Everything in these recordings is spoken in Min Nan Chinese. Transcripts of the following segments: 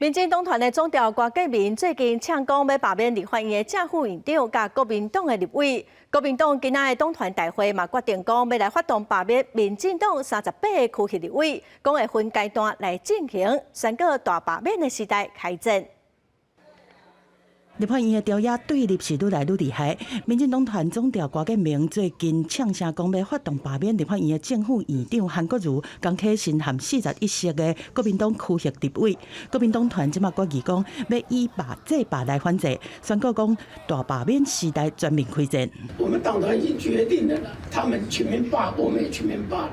民進黨團的總召郭建民最近嗆講欲罷免立法院的正副院長佮國民黨的立委。國民黨今仔的黨團大會嘛決定講欲來發動罷免民進黨38個區域立委，講會分階段來進行，宣告大罷免的時代開戰。立法院的朝野對立是愈來愈厲害。民進黨團總召郭建明最近嗆聲講欲發動罷免立法院的正副院長韓國瑜、江啟臣和41席的國民黨區域立委。國民黨團這馬決議講，欲以罷制罷來反制，宣告講大罷免時代全面開戰。我們黨團已經決定了，他們全面罷，我們也全面罷了。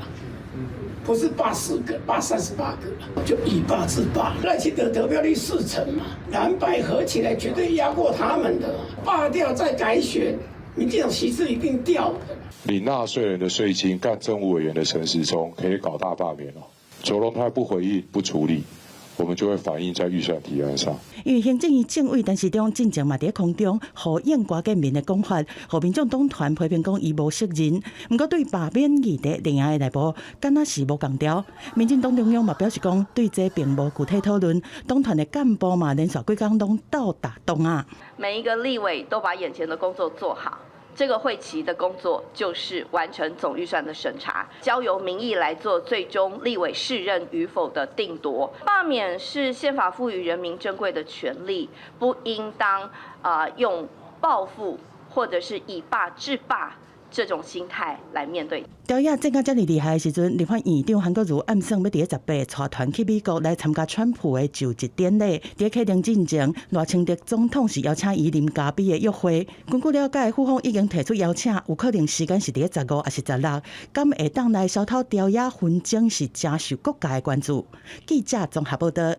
不是罷4個，罷38個，就以罷制罷。賴清德得票率4成嘛，藍白合起來絕對壓過他們的，罷掉再改選，民進黨席次一定掉的。領納稅人的稅金幹政務委員的陳時中可以搞大罷免哦，卓榮泰不回應不處理，我們就會反映在預算提案上。因為行政院政委陳時中進前嘛佇空中呼應郭建民的講法，予民眾黨團批評講伊無責任。毋過對罷免議題，陣營的內部敢若是無仝調。民進黨中央嘛表示講，對這並無具體討論。黨團的幹部嘛連續幾工攏鬥打黨啊。每一個立委都把眼前的工作做好。這個會期的工作就是完成總預算的審查，交由民意來做最終立委適任與否的定奪。罷免是憲法賦予人民珍貴的權利，不應當用報復或者是以罷制罷這種心態來面對。朝野戰甲遮爾厲害的時陣，立法院長韓國瑜暗算欲佇咧18帶團去美國來參加川普的就職典禮。佇咧啟程進前，賴清德總統是邀請伊啉咖啡的約會。根據了解，府方已經提出邀請，有可能時間是佇咧15抑是16。敢會當來消除朝野紛爭，是誠受各界的關注。記者綜合報道。